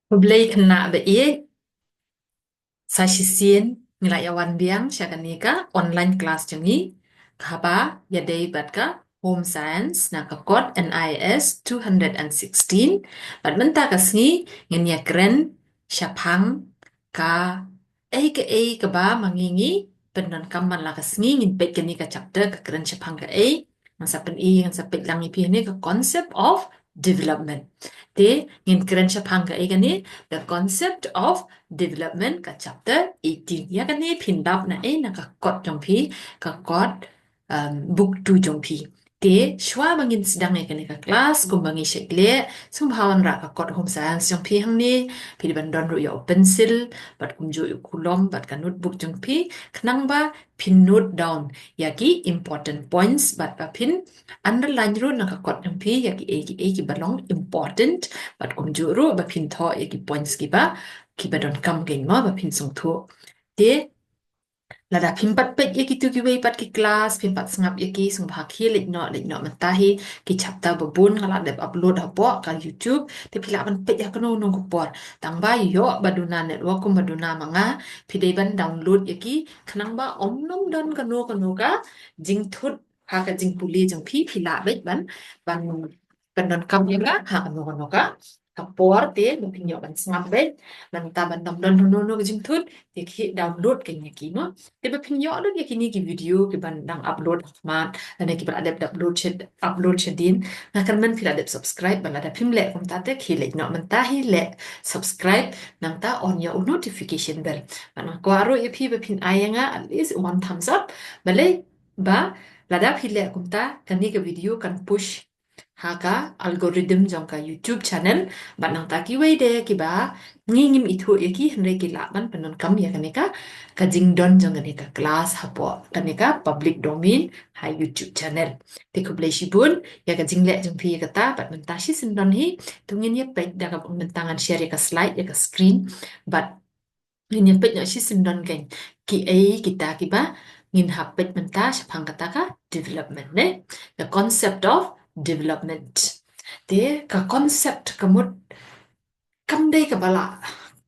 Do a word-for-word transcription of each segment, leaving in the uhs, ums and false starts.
Khublei khynnah ba ïeit. Sa shisien ngi la ïa wan biang sha kane ka online class jong ngi, kaba ïadei bad ka Home Science na ka kot N I S two hundred and sixteen. Bad mynta ka sngi ngin ïa kren shaphang ka ei ka ei kaba ma ngi ngi pyndonkam man la ka sngi. Ngin peit kane ka chapter ka kren shaphang ka ei. Ngan sa pyni, ngan sa peit lang ïa phi ne ka concept of development. Te ngin kren shaphang ka ei kane, the concept of development, ka chapter eighteen. Ïa kane phin dap na ei na ka kot jong phi, ka kot, um, book two jong phi. Te shuwa ba ngin sdang ïa kane ka class, kumba ngi shait leh, sngewbha wanrah ka kot Home Science jong phi hangne, phi dei ban don ruh ïa u pencil bad kumjuh ïa u kulom bad ka notebook jong phi, khnang ba phin note down ïa ki important points bad ba phin underline ruh na ka kot jong phi ïa ki ei ki ei kiba long important bad kumjuh ruh ba phin thoh ïa ki points kiba, kiba donkam kein mo ba phin sngewthuh. Te lada phim pat peit ïa kitu kiwei pat ki class, phim pat sngap ïa ki, sngewbha khie leit noh, leit noh mynta hi. Ki chapter ba bun nga la dep upload hapoh ka YouTube, te phi lah ban peit ha kano kano ka por. Tang ba ïoh ba duna network kumba duna ma nga, phi dei ban download ïa ki, khnang ba ym nym don kano kano ka jingthut ha ka jingpule jong phi, phi lah beit ban, ban, ban pyndonkam ïa ka ha kano kano ka, ka por te ba phin ïoh ban sngap beit. Nangta ban ym don kano kano ka jingthut, te khie download kein ïa ki mo. Te ba phin ïoh lut ïa kine ki video kiban dang upload ha khmat, lane kiba la dep upload sha, upload shadien. Nga kyrmen phi la dep subscribe, bad lada phim leh kumta te khie leit noh mynta hi, leh subscribe, nangta on ïa u notification bell. Bad nga kwah ruh ïa phi ba phin ai ïa nga at least one thumbs up. Balei? Ba lada phi leh kumta, kane ka video kan push ha ka algorithm jong ka YouTube channel, bad nangta kiwei de kiba ngi ngim ithuh ïa ki, hynrei ki lah ban pyndonkam ïa kane ka, ka jingdon jong kane ka class hapoh kane ka public domain ha YouTube channel. Te khublei shibun ïa ka jingleh jong phi ïa kata, bad mynta shisien don hi, to ngin ïa peit da kaba mynta ngan share ïa ka slide, ïa ka screen, bad ngin ïa peit noh shisien don kein ki ei kita kiba ngin hap peit mynta shaphang kata ka development ne, the concept of development. Te ka concept ka mut kam dei kaba la,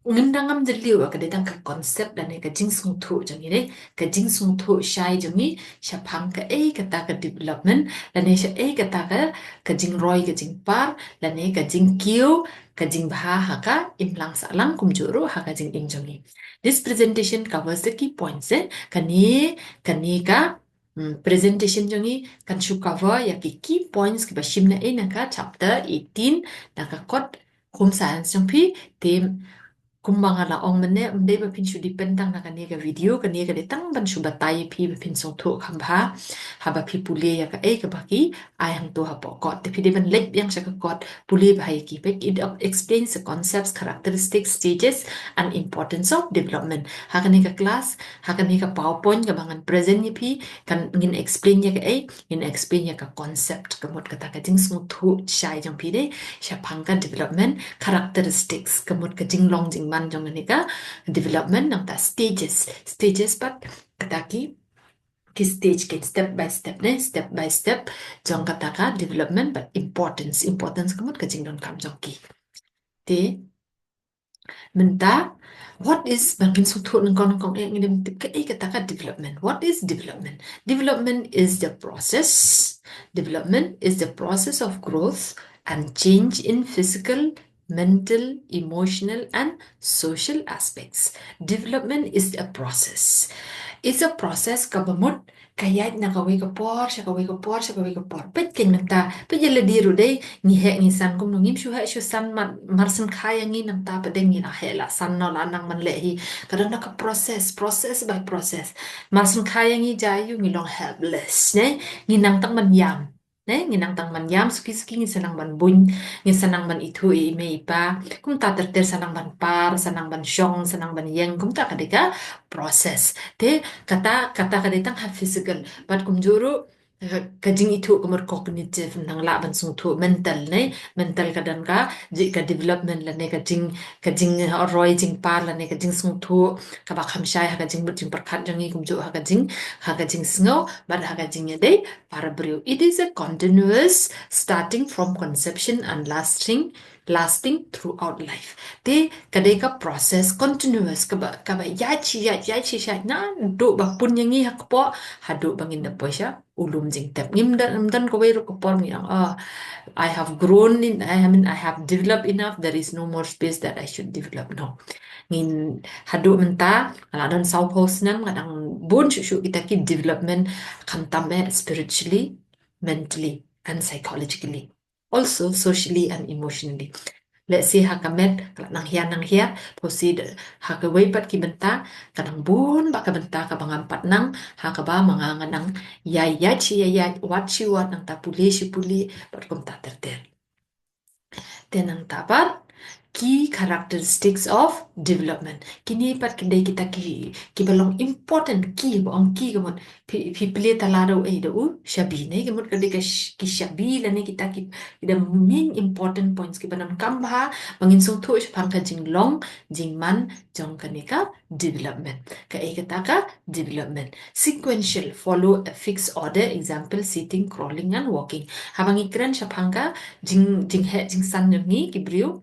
ngin dang ngam jylliew ba ka dei tang ka concept lane ka jingsngewthuh jong ngi ne, ka jingsngewthuh shai jong ngi shaphang ka ei kata ka development, lane sha ei kata ka, ka jingroi ka jingpar, lane ka jingkiew ka jingbha ha ka imlang sahlang kumjuh ruh ha ka jingim jong ngi. This presentation covers the key points, eh? Kane, kane ka, mm, presentation jong ngi kan shu cover ïa ki key points kiba shim na ei na ka chapter eighteen na ka kot Home Science jong phi. Te kumba nga la ong mynne, ym dei ba phin shu depend tang na kane ka video, kane ka dei tang ban shu batai ïa phi ba phin sngewthuh kham bha haba phi pule ïa ka ei kaba ki ai hangto hapoh kot. Te phi dei ban leit biang sha ka kot, pule bha ïa ki. Peit, it explains the concepts, characteristics, stages and importance of development. Ha kane ka class, ha kane ka PowerPoint kaba ngan present ïa phi, kan ngin explain ïa ka ei, ngin explain ïa ka concept, ka mut kata ka jingsngewthuh shai jong phi de shaphang ka development, characteristics, ka mut ka jinglong jingman jong kane ka development, nangta stages, stages pat kata ki, ki stage, ki step by step ne, step by step jong kata ka development, bad importance, importance ka mut ka jingdonkam jong ki. Te mynta, what is, ban ngin sngewthuh nyngkong nyngkong, eh, ngin ym tip ka ei kata ka development. What is development? Development is the process. Development is the process of growth and change in physical, mental, emotional and social aspects. Development is a process. It's a process kaba mut ka ïaid na kawei ka por sha kawei ka por sha kawei ka por. Peit kein mynta, peit ïa lade ruh dei, ngi heh ngi san kumno, ngim shu heh shu san, mar, mar sngewkha ïa ngi nangta pat de ngi la heh la san, no la nang ban leh hi. Ka don da ka process, process by process. Mar sngewkha ïa ngi ja ïa u ngi long helpless ne, ngi nang tang ban ïam. Ne, ngi nang tang ban ïam, suki suki ngin sa nang ban buiñ, ngin sa nang ban ithuh ïa i mei i pa, kumta ter ter sa nang ban par, sa nang ban shong, sa nang ban ïeng, kumta ka dei ka process. Te kata, kata ka dei tang ha physical, bad kumjuh ruh ka jingithuh ka mut cognitive, nang lah ban sngewthuh. Mental ne, mental ka don ka, ji ka development lane ka jing, ka jingroi jingpar lane ka jingsngewthuh kaba kham shai ha ka jingmut jingpyrkhat jong ngi, kumjuh ha ka jing, ha ka jingsngew bad ha ka jingïadei para briew. It is a continuous starting from conception and lasting, lasting throughout life. Te ka dei ka process continuous kaba, kaba ïaid shi ïaid, ïaid shi ïaid naduh ba pun ïa ngi ha kpoh haduh ba ngin da poi sha u lum jingtep. Ngim don, ngim don kawei ruh ka por ngi ong, oh, I have grown in, I mean, I have developed enough, there is no more space that I should develop. No. Ngin haduh mynta, nga la don saw phew snem, nga dang bun shuh shuh kita ki development, khamtam eh spiritually, mentally, and psychologically. Also socially and emotionally. Let's say ha ka met, ka la nang hiar, nang hiar, phosi de, ha kawei pat ki bynta, ka dang bun bha ka bynta kaba ngam pat nang, ha kaba ma nga nga dang ïai, ïaid shi ïaid, wat shi wat, nangta pule shi pule, bad kumta ter ter. Te nangta pat, key characteristics of development. Kine pat ki dei kita ki, kiba long important, key, ba ong key ka mut, phi, phi plie tala da u, eh, da u shabi ne, ka mut ka dei ka sh-, ki shabi lane kita ki, ki da main important points kiba donkam bha ba ngin sngewthuh shaphang ka jinglong jingman jong kane ka development. Kaei kata ka development? Sequential, follow a fixed order, example, sitting, crawling and walking. Haba ngi kren shaphang ka jing, jingheh jingsan jong ngi ki briew,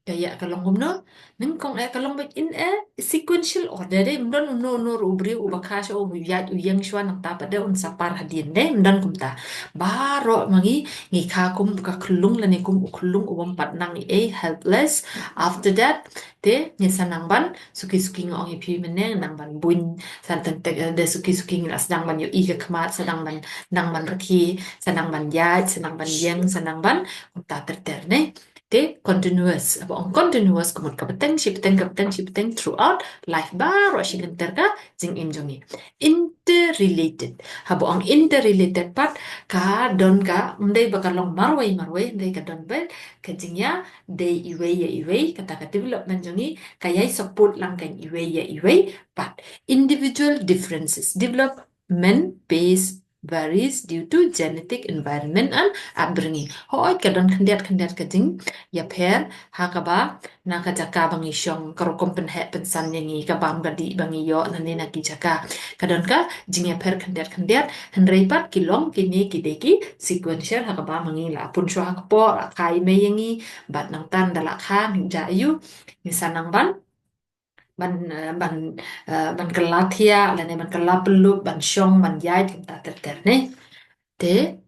ka ïa ka long kumno? Nyngkong eh ka long beit in a sequential order de, ym don uno uno ruh u briew uba kha shuwa, u ïaid u ïeng shuwa, nangta pat de un sa par hadien de, ym don kumta. Baroh ma ngi ngi kha kum ka khyllung lane kum u khyllung u bym pat nang ei, helpless. After that, te ngi sa nang ban suki suki, nga ong ïa phi mynne, nang ban buiñ, sa teng teng, eh, de suki suki ngi la sdang ban ïohi ka khmat, sa nang ban, nang ban rkhie, sa nang ban ïaid, sa nang ban ïeng, sa nang ban kumta ter ter ne. Te continuous, haba ong continuous ka mut ka bteng shi bteng, ka bteng shi bteng throughout life, baroh shi lynter ka jingim jong ngi. Interrelated, haba ong interrelated pat ka don ka, ym dei ba ka long marwei marwei, ym dei, ka don beit ka jingïadei iwei ïa iwei, kata ka development jong ngi ka ïai support lang ka iwei ïa iwei pat. Individual differences, development pace varies due to genetic, environment and upbringing. Hooid, ka don khyndiat khyndiat ka jingïapher ha kaba, na ka jaka ba ngi shong, ka rukom pynheh pynsan ïa ngi, ka bam ka dih ba ngi ïoh lane na ki jaka, ka don ka jingïapher khyndiat khyndiat. Hynrei pat ki long kine ki dei ki sequential, ha kaba ma ngi la pun shuwa ha kpoh, la kha i mei ïa ngi, bad nangta ynda la kha, ngi jah aiu, ngi sa nang ban ban, eh, ban, eh, ban kylla thiah lane ban kylla pyllup, ban shong, ban ïaid, kumta ter ter ne. Te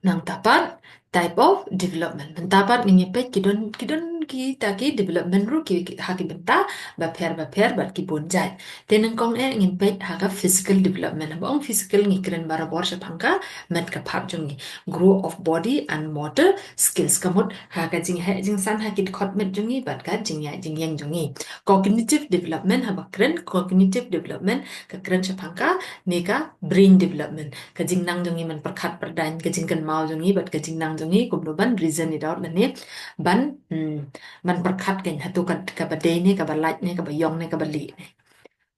nangta pat type of development. Mynta pat ngin ïa peit ki don, ki don kita ki development ruh ki, ki, ha ki bynta bapher bapher bad ki bun jait. Te nyngkong eh ngin peit ha ka physical development. Haba ong physical ngi kren barabor shaphang ka met ka phad jong ngi. Growth of body and motor skills, ka mut ha ka jingheh jingsan ha ki dkhot met jong ngi bad ka jingïaid jingïeng jong ngi. Cognitive development, haba kren cognitive development ka kren shaphang kane ka brain development, ka jingnang jong ngi ban pyrkhat pyrdaiñ, ka jingkynmaw jong ngi bad ka jingnang jong ngi kumno ban reason it out lane ban, hmm, ban pyrkhat kein hato ka, kaba dei ne kaba lait ne kaba ïong ne kaba lieh ne.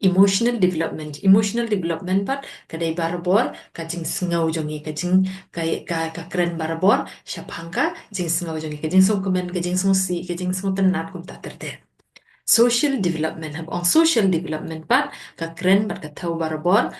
Emotional development. Emotional development pat ka dei barabor ka jingsngew jong ngi, ka jing, ka, ka, ka kren barabor shaphang ka jingsngew jong ngi, ka jingsngewkmen, ka jingsngewsih, ka jingsngewtynnat, kumta ter ter. Social development. Haba ong social development pat ka kren bad ka thew barabor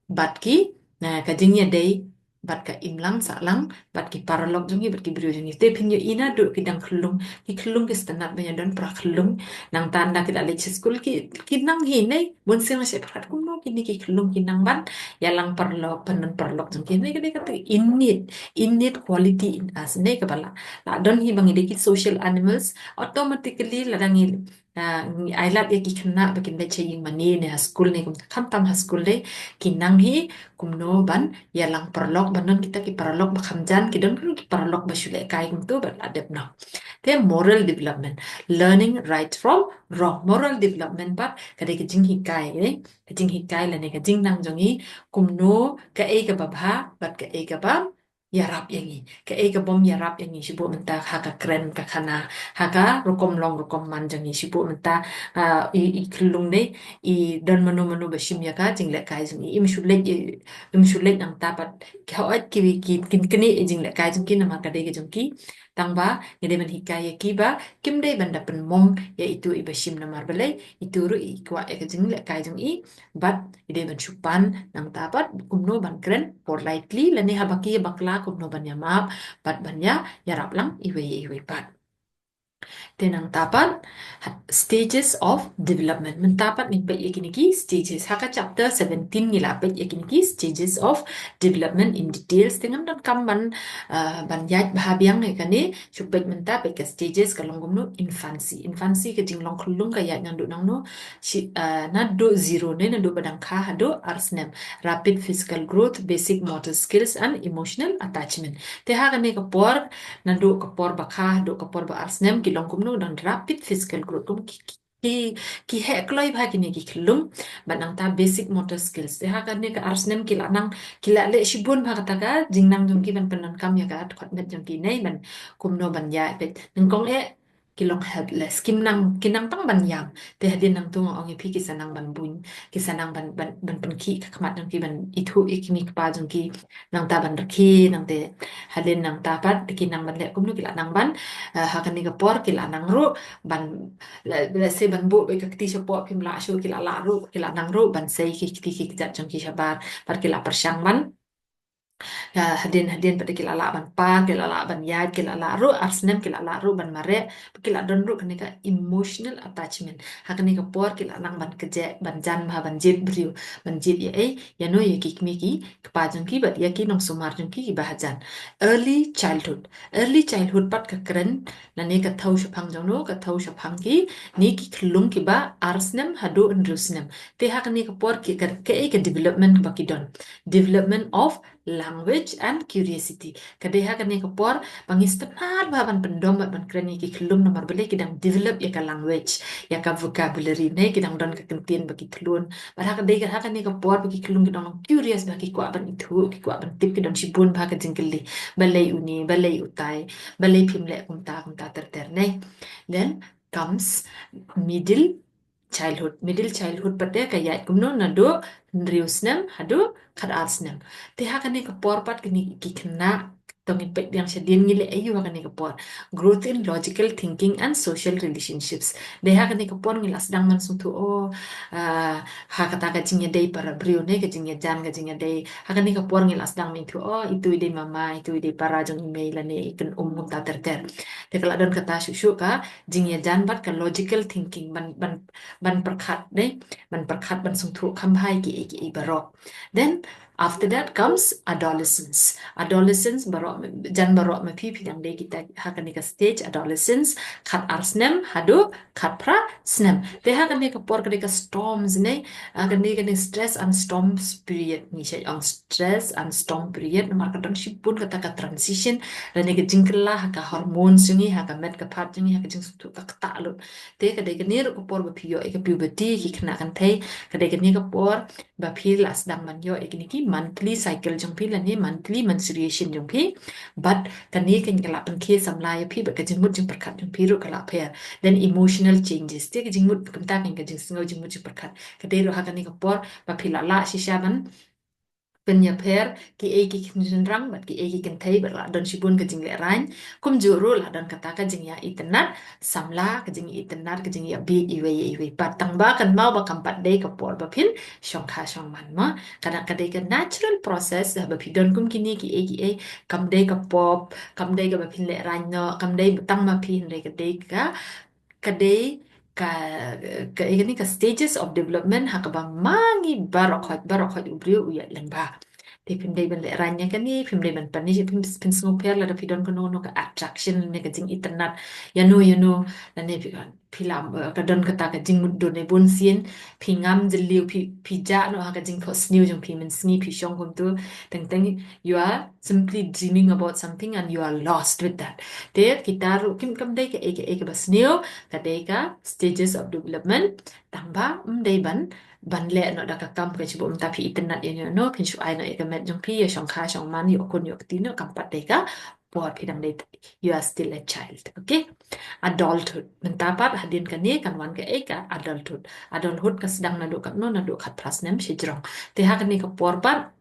bad ki, na, ka jingïadei bad ka imlang sahlang bad ki paralok jong ngi bad ki briew jong ngi. Te phin ïohi naduh ki dang khyllung, ki khyllung ki sngewtynnat ban ïadon para khyllung. Nangta ynda ki la leit sha skul ki, ki nang hi ne, bun sien nga shait pyrkhat kumno kine ki khyllung ki nang ban ïalang paralok, ban don paralok jong ki. Ne ka dei kata innate, innate quality in us ne, kaba la, la don hi ba ngi dei ki social animals, automatically lada ngi, ah, ngi ailad ïa ki khynnah ba kin leit sha ïing mane ne ha skul ne, kum, khamtam ha skul dei, ki nang hi kumno ban ïalang paralok, ban don kita ki paralok ba kham jan, ki don ki paralok ba shu lehkai kumto, bad la dep noh. Te moral development, learning right from wrong. Moral development pat ka dei ka jinghikai, eh? Ka jinghikai lane ka jingnang jong ngi kumno, kaei kaba bha bad kaei kaba ïarap ïa ngi. Kaei ka bym ïarap ïa ngi shibun mynta ha ka kren ka khana, ha ka rukom long rukom man jong ngi shibun mynta, ah, i, i khyllung ne, i don mano mano ba shim ïa ka jinglehkai jong i, im shu leit, i, im shu leit nangta pat. Ki hooid ki, ki, kin knieh ïa jinglehkai jong ki namar ka dei ka jong ki. Tang ba ngi dei ban hikai ïa ki ba kim dei ban da pynmong ïa itu i ba shim namar balei itu ruh i kwah ïa ka jinglehkai jong i. Bad i dei ban shu pan nangta pat kumno ban kren politely lane haba ki bakla kumno ban ïa map bad ban ïa ïarap lang iwei ïa iwei pat. Te nangta pat, ha, stages of development. Mynta pat ngin peit ïa kine ki stages. Ha ka chapter seventeen ngi la peit ïa kine ki stages of development in details. Te ngam donkam ban, ah, ban ïaid bha biang ïa kane, shu peit mynta, peit ka stages ka long kumno, infancy. Infancy ka jinglong khyllung ka ïaid naduh nangno, shi, ah, naduh zero ne, naduh ba dang kha haduh ar snem. Rapid physical growth, basic motor skills and emotional attachment. Te ha kane ka por, naduh ka por ba kha haduh ka por ba ar snem ki long kumno, dang rapid physical growth, kum ki, ki, ki, ki heh kloi bha kine ki khyllung. Bad nangta basic motor skills. Te ha kane ka ar snem ki la nang, ki la leh shibun bha kata ka jingnang jong ki ban pyndonkam ïa ka dkhot met jong ki ne, ban kumno ban ïaid, peit, nyngkong eh ki long helpless, kim nang, ki nang tang ban ïam. Te hadien nangta nga ong ïa phi ki sa nang ban buiñ, ki sa nang ban, ban, ban pynkhih ka khmat jong ki, ban ithuh ïa ki kmie kpa jong ki, nangta ban rkhie, nangta hadien nangta pat ki nang ban leh kumno, ki la nang ban, eh, ha kane ka por ki la nang ruh ban, le, let's say ban buh beit ka kti shapoh phim lah shuh, ki la lah ruh, ki la nang ruh ban sei ki kti ki kjat jong ki shabar, bad ki la pyrshang ban, ah, hadien, hadien pat ki la lah ban par, ki la lah ban ïaid, ki la lah ruh, ar snem ki la lah ruh ban mareh, ki la don ruh kane ka emotional attachment. Ha kane ka por ki la nang ban kjeh, ban jan bha, ban jied briew, ban jied ïa ei, ïano, ïa ki kmie ki kpa jong ki bad ïa ki nongsumar jong ki kiba hajan. Early childhood. Early childhood pat ka kren lane ka thew shaphang jongno, ka thew shaphang kine ki khyllung kiba ar snem haduh hynriew snem. Te ha kane ka por ki, ka, kaei ka development ba ki don. Development of language and curiosity. Ka dei ha kane ka por ba ngi sngewtynnat bha ban pyndom bad ban kren ïa ki khyllung namar balei, ki dang develop ïa ka language, ïa ka vocabulary ne, ki dang don ka kyntien ba ki thlun. Bad ha ka dei ka, ha kane ka por ba ki khyllung ki dang long curious bha, ki kwah ban ithuh, ki kwah ban tip, ki don shibun bha ka jingkylli. Balei une, balei utai, balei phim leh kumta, kumta ter ter ne. Then comes middle childhood. Middle childhood pat de ka ïaid kumno, naduh hynriew snem haduh khatar snem. Te ha kane ka por pat kine ki khynnah, to ngin peit biang shadien ngi leh aïu ha kane ka por. Growth in logical thinking and social relationships. Dei ha kane ka por ngi la sdang ban sngewthuh, oh, ah, ha kata ka jingïadei para briew ne, ka jingïajan, ka jingïadei. Ha kane ka por ngi la sdang ban ithuh, oh, itu i dei mama, itu i dei para jong i mei lane i kynum, kumta ter ter. Te ka la don kata shuh shuh ka jingïajan bad ka logical thinking, ban, ban, ban pyrkhat, dei, ban pyrkhat, ban sngewthuh kham bha ïa kiei kiei baroh. Then after that comes adolescence. Adolescence baroh, jan baroh ma phi, phi dang dei kita ha kane ka stage adolescence, khatar snem haduh khatphra snem. Te ha kane ka por ka dei ka storms ne, ah, kane, kane stress and storms period, ngi shait ong stress and storm period namar ka don shibun kata ka transition lane ka jingkylla ha ka hormones jong ngi, ha ka met ka phad jong ngi, ha ka jingsngewthuh ka ktah lut. Te ka dei kane ruh ka por ba phi ïoh ïa ka puberty, ki khynnah kynthei, ka dei kane ka por ba phi la sdang ban ïoh ïa kine ki monthly cycle jong phi lane monthly menstruation jong phi. Bad kane kan ka la pynkhie samla ïa phi bad ka jingmut jingpyrkhat jong phi ruh ka la pher. Then emotional changes. Te ka jingmut kumta kan ka jingsngew jingmut jingpyrkhat. Ka dei ruh ha kane ka por ba phi la lah shisha ban pynïapher kiei ki khynrang bad kiei ki kynthei bad la don shibun ka jinglehrain. Kumjuh ruh la don kata ka jingïaitynnad samla, ka jingïaitynnad, ka jingïabieit iwei ïa iwei pat. Tang ba kynmaw ba kam pat dei ka por ba phin shongkha shongman mo. Ka dang, ka dei ka natural process, haba phi don kum kine kiei kiei, kam dei ka pop, kam dei kaba phin lehrain noh, kam dei tang ma phi, hynrei ka dei ka, ka dei ka, ka, kane ka stages of development ha kaba ma ngi baroh khoit, baroh khoit u briew u ïaid lyngba. Te phim dei ban lehrain ïa kane, phim dei ban pynïaid, phim, phin sngewpher lada phi don kano kano ka attraction ne ka jingitynnad ïano ïano, lane phi, phi la, eh, ka don kata ka jingmutdur ne bunsien phi ngam jylliew, phi, phi jah noh ha ka jingthoh sniew jong phi, mynsngi phi shong kumtu, teng teng you are simply dreaming about something and you are lost with that. Te kita ruh kim, kam dei kaei kaei kaba sniew, ka dei ka stages of development. Tang ba ym dei ban ban leh noh da ka kam, ka shu buh mynta phi itynnad ïa no, phin shu ai noh ïa ka met jong phi, ïa shongkha shongman, ïa u khun ïa u kti noh, kam pat dei ka por, phi dang dei, you are still a child, okay? Adulthood. Mynta pat hadien kane kan wan kaei, ka adulthood. Adulthood ka sdang naduh katno? Naduh khatphra snem shajrong. Te ha kane ka por pat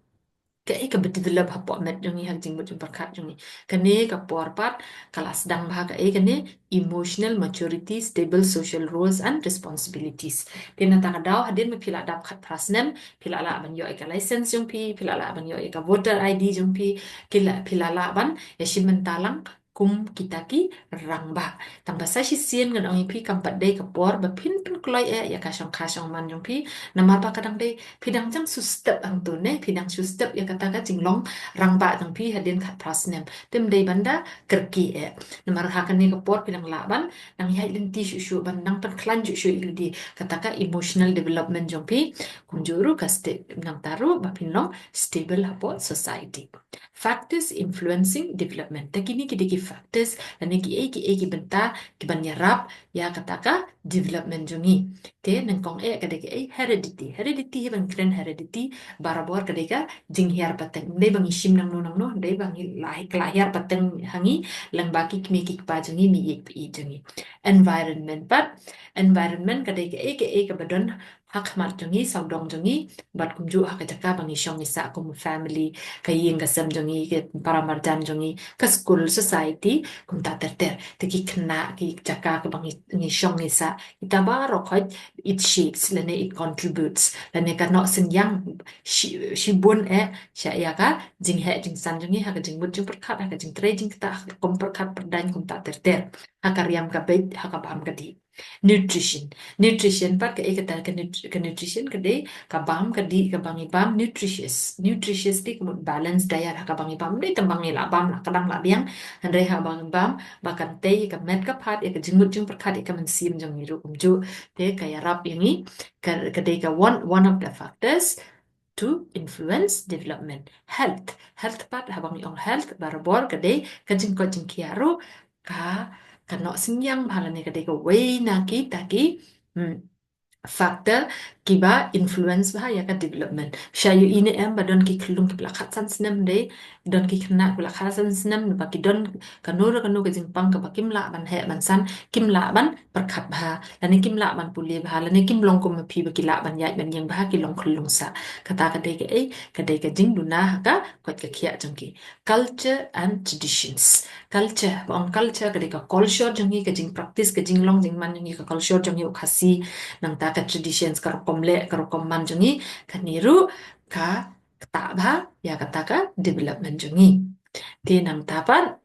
kaei kaba develop hapoh met jong ngi, ha ka jingmut jingpyrkhat jong ngi? Kane ka por pat ka la sdang bha kaei? Kane emotional maturity, stable social roles and responsibilities. Te na kata ka daw hadien ba phi la dap khatphra snem, phi la lah ban ïoh ïa ka license jong phi, phi la lah ban ïoh ïa ka voter I D jong phi, phi la, phi la lah ban ïashim bynta lang kum kita ki rangbah. Tang ba sa shisien ngan ong ïa phi, kam pat dei ka por ba phin pynkloi eh ïa ka shongkha shongman jong phi, namar ba ka dang dei, phi dang jam shu step hangto ne, phi dang shu step ïa kata ka jinglong rangbah jong phi hadien khatphra snem. Te ym dei ban da kyrkieh eh. Namar ha kane ka por phi dang lah ban dang ïaid lynti shuh shuh, ban dang pynkhlaiñ shuh shuh ïa lade, kata ka emotional development jong phi. Kumjuh ruh ka step nangta ruh ba phin long stable hapoh society. Factors influencing development. Te kine ki dei ki factors, lane kiei kiei ki bynta kiban ïarap ïa kata ka development jong ngi. Te nyngkong eh ka dei kaei? Heredity. Heredity, hi ban kren heredity, barabor ka dei ka jinghiar pateng. Ym dei ba ngi shim nangno nangno, ym dei ba ngi la, ka la hiar pateng ha ngi, lyngba ki kmie ki kpa jong ngi, mei ïeit pa ïeit jong ngi. Environment pat. Environment ka dei kaei kaei kaba don ha khmat jong ngi, sawdong jong ngi, bad kumjuh ha ka jaka ba ngi shong ngi sah kum family, ka ïing ka sem jong ngi, ka para marjan jong ngi, ka school, society, kumta ter ter. Te ki khynnah, ki jaka kaba ngi, ngi shong ngi sah, kita baroh khoit it shapes, lane it contributes, lane ka noh synñiang shi, shibun eh sha ïa ka jingheh jingsan jong ngi, ha ka jingmut jingpyrkhat, ha ka jingtrei jingktah, ha ka rukom pyrkhat pyrdaiñ, kumta ter ter. Ha ka riam ka beit, ha ka bam ka dih. Nutrition. Nutrition pat kaei kata ka nut-, ka nutrition ka dei ka bam ka dih kaba ngi bam, nutritious. Nutritious te ka mut balanced diet, ha kaba ngi bam. Ym dei tang ba ngi la bam la kdang la biang, hynrei ha kaba ngi bam ba kan tei ïa ka met ka phad, ïa ka jingmut jingpyrkhat, ïa ka mynsiem jong ngi ruh kumjuh. Te ka ïarap ïa ngi, ka, ka dei ka one, one of the factors to influence development. Health. Health pat, haba ngi ong health, barabor ka dei ka jingkoit jingkhiah ruh, ka, ka noh synñiang bha, lane ka dei kawei na kita ki, hmm, factor kiba influence bha ïa ka development. Sha ïohi ne em ba don ki khyllung kiba la khatsan snem, dei, don ki khynnah kiba la khatsan snem, ba ki don kano re kano ka jingpang kaba kim lah ban heh ban san, kim lah ban pyrkhat bha, lane kim lah ban pule bha, lane kim long kum ma phi ba ki lah ban ïaid ban ïeng bha, ki long khyllung sah. Kata ka dei kaei? Ka dei ka jingduna ha ka koit ka khiah jong ki. Culture and traditions. Culture, ba ong culture ka dei ka culture jong ngi, ka jingpractice, ka jinglong jingman jong ngi, ka culture jong ngi u Khasi, nangta ka traditions, ka rukom leh, ka rukom man jong ngi, kane ruh ka ktah bha ïa kata ka development jong ngi. Te nangta pat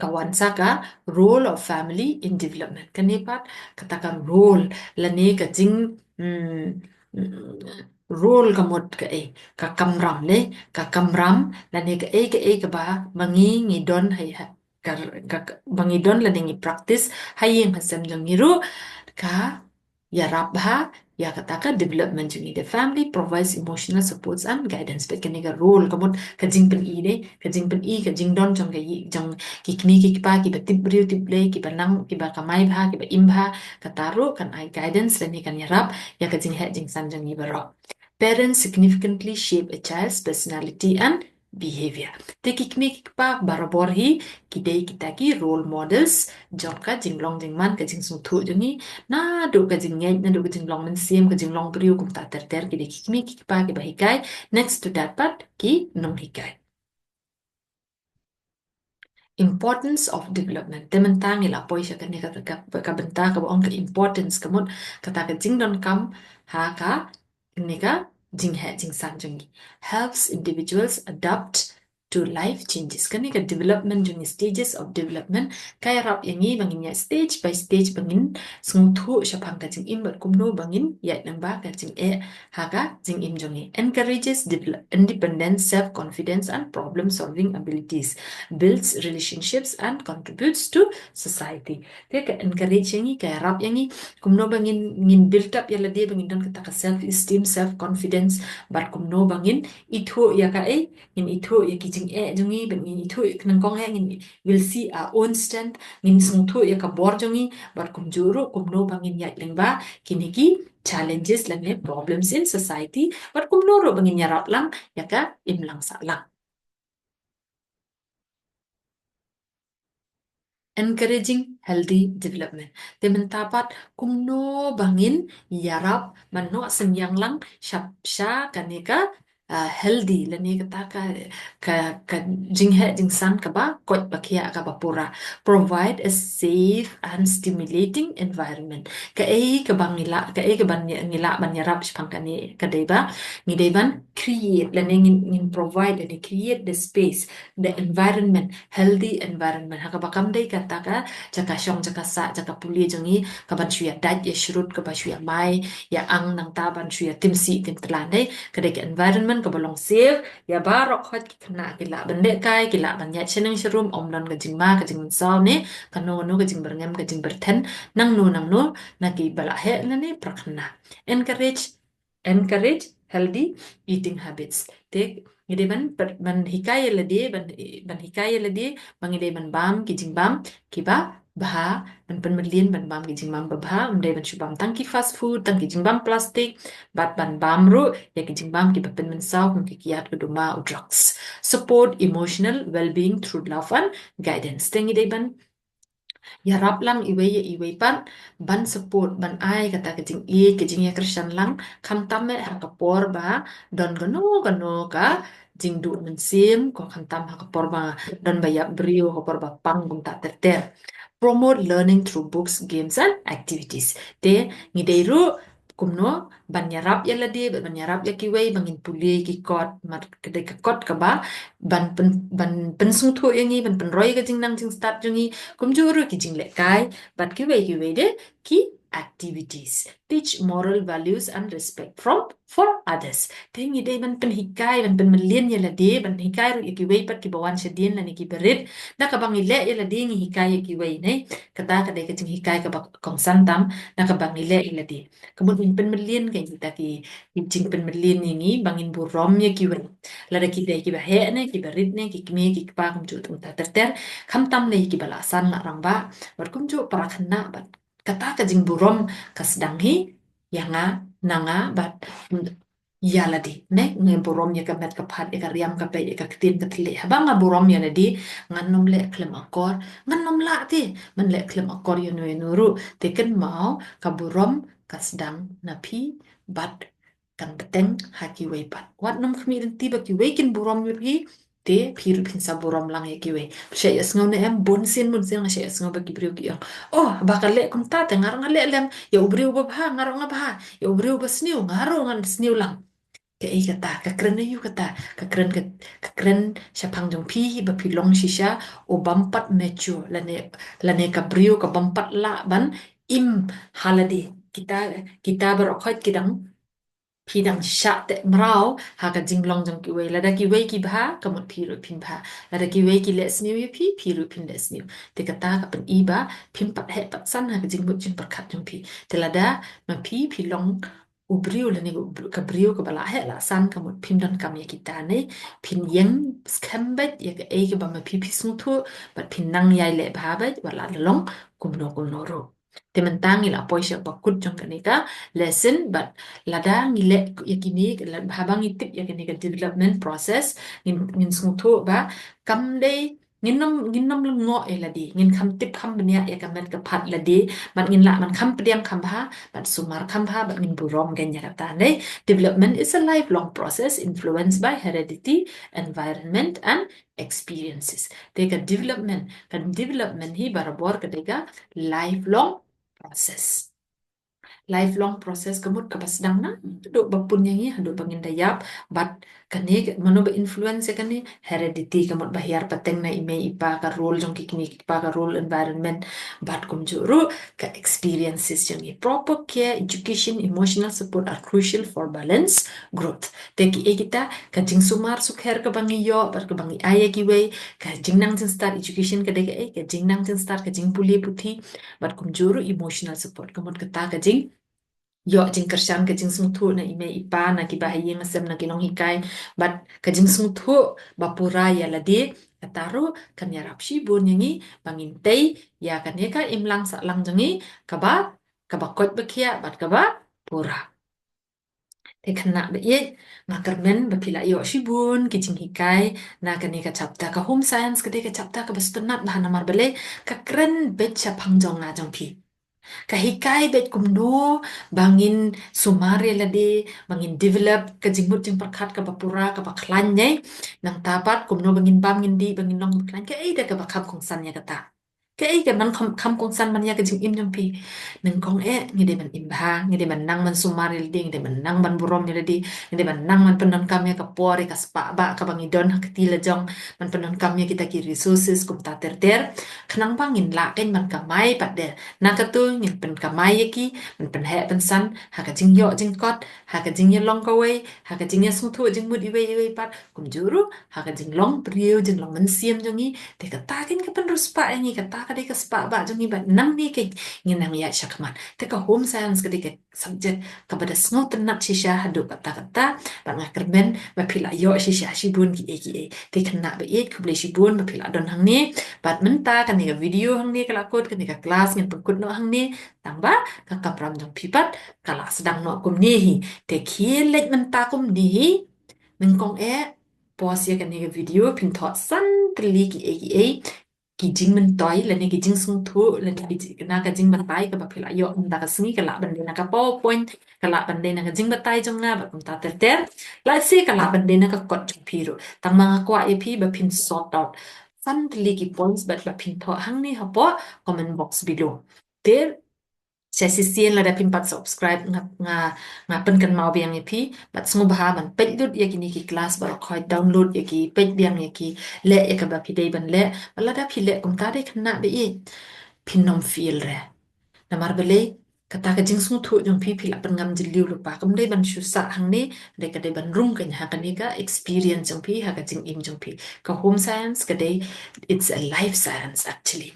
ka wan sa ka role of family in development. Kane pat kata ka role, lane ka jing, mm, mm, role ka mut kaei, ka kamram, ne, ka kamram, lane kaei kaei kaba ma ngi ngi don ha, ha, ka, ka, ka, ba ngi don lane ngi practice ha ïing ha sem jong ngi ruh, ka ïarap bha ïa kata ka development jong ngi. The family provides emotional supports and guidance. Bad kane ka role ka mut ka jingpyni, ne, ka jingpyni, ka jingdon jong ka ïing, jong ki kmie ki kpa kiba tip briew tip Blei, kiba nang, kiba kamai bha, kiba im bha, kata ruh kan ai guidance lane kan ïarap ïa ka jingheh jingsan jong ngi baroh. Parents significantly shape a child's personality and behavior. Te ki kmie ki kpa barabor hi ki dei kita ki role models jong ka jinglong jingman, ka jingsngewthuh jong ngi, naduh ka jingngeit, naduh ka jinglong mynsiem, ka jinglong briew, kumta ter ter. Ki dei ki kmie ki kpa kiba hikai, next to that pat ki nonghikai. Importance of development. Te mynta ngi la poi sha kane ka, ka, ka bynta kaba ong ka importance, ka mut kata ka jingdonkam ha ka, kane ka jingheh jingsan jong ngi. Helps individuals adapt to life changes. Kane ka development jong ngi, stages of development, ka ïarap ïa ngi ba ngin ïaid stage by stage, ba ngin sngewthuh shaphang ka jingim bad kumno ba ngin ïaid lyngba ka jingeh ha ka jingim jong ngi. Encourages develop-, independence, self-confidence and problem-solving abilities. Builds relationships and contributes to society. Te ka encourage ïa ngi, ka ïarap ïa ngi kumno ba ngin, ngin build up ïa lade, ba ngin don kata ka self-esteem, self-confidence, bad kumno ba ngin ithuh ïa kaei, ngin ithuh ïa ki jing eh jong ngi, bad ngin ithuh ïa ka nyngkong eh, ngin, we'll see our own strength, ngin sngewthuh ïa ka bor jong ngi, bad kumjuh ruh kumno ba ngin ïaid lyngba kine ki challenges lane problems in society, bad kumno ruh ba ngin ïarap lang ïa ka imlang sahlang. Encouraging healthy development. Te mynta pat kumno ba ngin ïarap ban noh synñiang lang sha, sha kane ka, ah, healthy lane kata ka, ka, ka jingheh jingsan kaba koit ba khiah kaba pura. Provide a safe and stimulating environment. Kaei kaba ngi lah, kaei kaba ngi lah ban ïarap shaphang kane ka dei ba ngi dei ban create lane ngin, ngin provide lane create the space, the environment, healthy environment. Ha kaba kam dei kata ka jaka shong, jaka sah, jaka pule jong ngi, kaban shu ïa dait ïa shrut, kaba shu ïa mai ïa ang, nangta ban shu ïa tim sih tim tla, dei. Ka dei ka environment kaba long safe ïa baroh khoit ki khynnah ki lah ban lehkai, ki lah ban ïaid shaneng sharum, ym don ka jingma, ka jingmynsaw ne kano kano ka jingbyrngem, ka jingbyrthen nangno nangno na kiba la heh lane para khynnah. Encourage, encourage healthy eating habits. Te ngi dei ban, ban hikai ïa lade, ban, ban hikai ïa lade ba ngi dei ban bam ki jingbam kiba bha, ban pynmlien ban bam ki jingbam ba bha, ym dei ban shu bam tang ki fast food, tang ki jingbam plastik, bad ban bam ruh ïa ki jingbam kiba pynmynsaw kum ki kiad, ka duma, u drugs. Support emotional well-being through love and guidance. Te ngi dei ban ïarap lang iwei ïa iwei pat, ban support, ban ai kata ka jingïeit, ka jingïakyrshan lang, khamtam eh ha ka por ba don kano kano ka jingduh mynsiem, ko khamtam ha ka por ba don ba ïap briew, ka por ba pang, kumta ter ter. Promote learning through books, games and activities. Te ngi dei ruh kumno ban ïarap ïa lade, ban ïarap ïa kiwei, ba ngin pule ki kot, mat ka dei ka kot kaba ban pyn, ban pynsngewthuh ïa ngi, ban pynroi ka jingnang jingstad jong ngi, kumjuh ruh ki jinglehkai, bad kiwei kiwei de ki activities. Teach moral values and respect from, for others. Te ngi dei ban pynhikai, ban pynmlien ïa lade, ban hikai ruh ïa kiwei pat kiba wan shadien lane kiba rit. Da kaba ngi leh ïa lade ngi hikai ïa kiwei, ne. Kata ka dei ka jinghikai kaba kongsan tam, da kaba ngi leh ïa lade. Ka mut ngin pynmlien ka kita ki, ki jingpynmlien ïa ngi ba ngin burom ïa kiwei. Lada ki dei kiba heh ne, kiba rit ne, ki kmie ki kpa kumjuh, kumta ter ter. Khamtam ne kiba la san, la rangbah, bad kumjuh para khynnah bad. Kata ka jingburom ka sdang hi ïa nga, na nga bad ïa lade, ne, nga burom ïa ka met ka phad, ïa ka riam ka peit, ïa ka ktien ka thylliej. Haba nga burom ïa lade, ngan ym leh khlem akor, ngan ym lah te ban leh khlem akor ïano ïano ruh. Te kynmaw, ka burom ka sdang na phi bad kan bteng ha kiwei pat. Wat nym khmih lynti ba kiwei kin burom ïa phi, te phi ruh phin sa burom lang ïa kiwei. Phi shah ïohsngew ne em, bunsien bunsien nga shah ïohsngew ba ki briew ki ong, oh, ba ka leh kumta te nga ruh nga leh lem, ïa u briew ba bha nga ruh nga bha, ïa u briew ba sniew nga ruh ngan sniew lang. Kaei kata, ka kren aïu kata, ka kren ka, ka kren shaphang jong phi hi ba phi long shisha u bym pat mature, lane, lane ka briew ka bym pat lah ban im ha lade. Kita, kita baroh khoit ki dang, phi dang shah teh mraw ha ka jinglong jong kiwei. Lada kiwei ki bha, ka mut phi ruh phin bha. Lada kiwei ki leh sniew ïa phi, phi ruh phin leh sniew. Te kata ka pyni ba phim pat heh pat san ha ka jingmut jingpyrkhat jong phi. Te lada ma phi phi long u briew lane ka briew kaba la heh la san, ka mut phim donkam ïa kita, ne. Phin ïeng skhem beit ïa kaei kaba ma phi phi sngewthuh, bad phin nang ïai leh bha beit wat la long kumno kumno ruh. Te mynta ngi la poi sha ba kut jong kane ka lesson, bad lada ngi leh ïa kine, lada haba ngi tip ïa kane ka development process, ngin, ngin sngewthuh ba kam dei, ngin nym, ngin nym lyngngoh ïa lade, ngin kham tip kham bniah ïa ka met ka phad lade, bad ngin lah ban kham pdiang kham bha, bad sumar kham bha, bad ngin burom kein ïa kata, ne. Development is a lifelong process influenced by heredity, environment and experiences. Te ka development, ka development hi barabor ka dei ka lifelong process. Lifelong process ka mut kaba sdang na haduh ba pun ïa ngi, haduh ba ngin da ïap, bad kane ka, mano ba influence ïa kane, heredity ka mut ba hiar pateng na i mei i pa, ka role jong ki kmie ki kpa, ka role, environment, bad kumjuh ruh ka experiences jong ngi. Proper care, education, emotional support are crucial for balanced growth. Te kiei kita, ka jingsumar sukher kaba ngi ïoh bad kaba ngi ai ïa kiwei, ka jingnang jingstad, education ka dei kaei, ka jingnang jingstad, ka jingpule puthi, bad kumjuh ruh emotional support, ka mut kata ka jing, ïoh jingkyrshan ka jingsngewthuh na i mei i pa, na kiba ha ïing ha sem, na ki nonghikai, bad ka jingsngewthuh ba pura ïa lade, kata ruh kan ïarap shibun ïa ngi ba ngin tei ïa kane ka imlang sahlang jong ngi kaba, kaba koit ba khiah bad kaba pura. Te khynnah ba ïeit, nga kyrmen ba phi la ïoh shibun ki jinghikai na kane ka chapter. Ka home science ka dei ka chapter kaba sngewtynnat bha, namar balei? Ka kren beit shaphang jong nga jong phi. Ka hikai beit kumno ba ngin sumar ïa lade, ba ngin develop ka jingmut jingpyrkhat kaba pura, kaba khlaiñ, ne? Nangta pat kumno ba ngin bam, ngin dih, ba ngin long ba khlaiñ. Kaei de kaba kham kongsan ïa kata? Kaei ka ban kham, kham kongsan ban ïa ka jingim jong phi? Nyngkong eh, ngi dei ban im bha, ngi dei ban nang ban sumar ïa lade, ngi dei ban nang ban burom ïa lade, ngi dei ban nang ban pyndonkam ïa ka por, ïa ka spah bah kaba ngi don ha kti la jong, ban pyndonkam ïa kita ki resources kumta ter ter. Khnang ba ngin lah kein ban kamai pat de. Na katu ngin pynkamai ïa ki, ban pynheh pynsan ha ka jingïoh jingkot, ha ka jingïalong kawei, ha ka jingïasngewthuh jingmut iwei iwei pat, kumjuh ruh ha ka jinglong briew, jinglong mynsiem jong ngi. Te kata kein ka pynriewspah ïa ngi, kata ka dei ka spah bah jong ngi, bad nangne kein ngin nang ïaid shakhmat. Te ka home science ka dei ka subject kaba da sngewtynnat shisha haduh katta katta, bad nga kyrmen ba phi la ïoh shisha shibun kiei kiei. Te khynnah ba ïeit, khublei shibun ba phi la don hangne. Bad mynta kane ka video hangne ka la kut, kane ka class ngin pynkut noh hangne, tang ba ka kamram jong phi pat ka la sdang noh kumne hi. Te khie leit mynta kumne hi. Nyngkong eh, pause ïa kane ka video, phin thoh san tylli kiei kiei ki jingmyntoi lane ki jingsngewthuh lane ki ji-, na ka jingbatai kaba phi la ïoh mynta ka sngi, ka lah ban dei na ka PowerPoint, ka lah ban dei na ka jingbatai jong nga bad kumta ter ter. Lehse ka lah ban dei na ka kot jong phi ruh. Tang ma nga kwah ïa phi ba phin sort out san tylli ki points bad ba phin thoh hangne hapoh comment box below. Te shisien lada phim pat subscribe, nga, nga, nga pynkynmaw biang ïa phi, bad sngewbha ban peit lut ïa kine ki class baroh khoit, download ïa ki, peit biang ïa ki, leh ïa kaba phi dei ban leh. Bad lada phi leh kumta de khynnah ba ïeit, phin nym fail re. Namar balei? Kata ka jingsngewthuh jong phi, phi la pynngam jylliew lypa. Kam dei ban shu sah hangne, dei ka dei ban rung kein ha kane ka experience jong phi, ha ka jingim jong phi. Ka home science ka dei, it's a life science actually.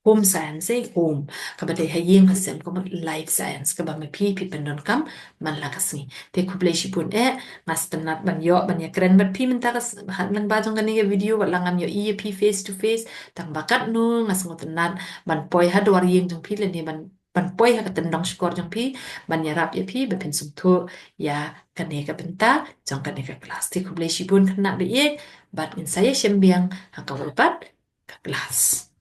Home science, eh, home. Kaba dei ha ïing ha sem, ka mut life science, kaba ma phi phi pyndonkam man la ka sngi. Te khublei shibun eh, nga sngewtynnat ban ïoh, ban ïakren bad phi mynta ka s-, ha lyngba jong kane ka video, wat la ngam ïohi ïa phi face to face, tang ba katno nga sngewtynnat ban poi ha dwar ïing jong phi lane ban, ban poi ha ka tyndong shkor jong phi, ban ïarap ïa phi ba phin sngewthuh ïa kane ka bynta jong kane ka class. Te khublei shibun khynnah ba ïeit, bad ngin sa ïashem biang ha kawei pat ka class.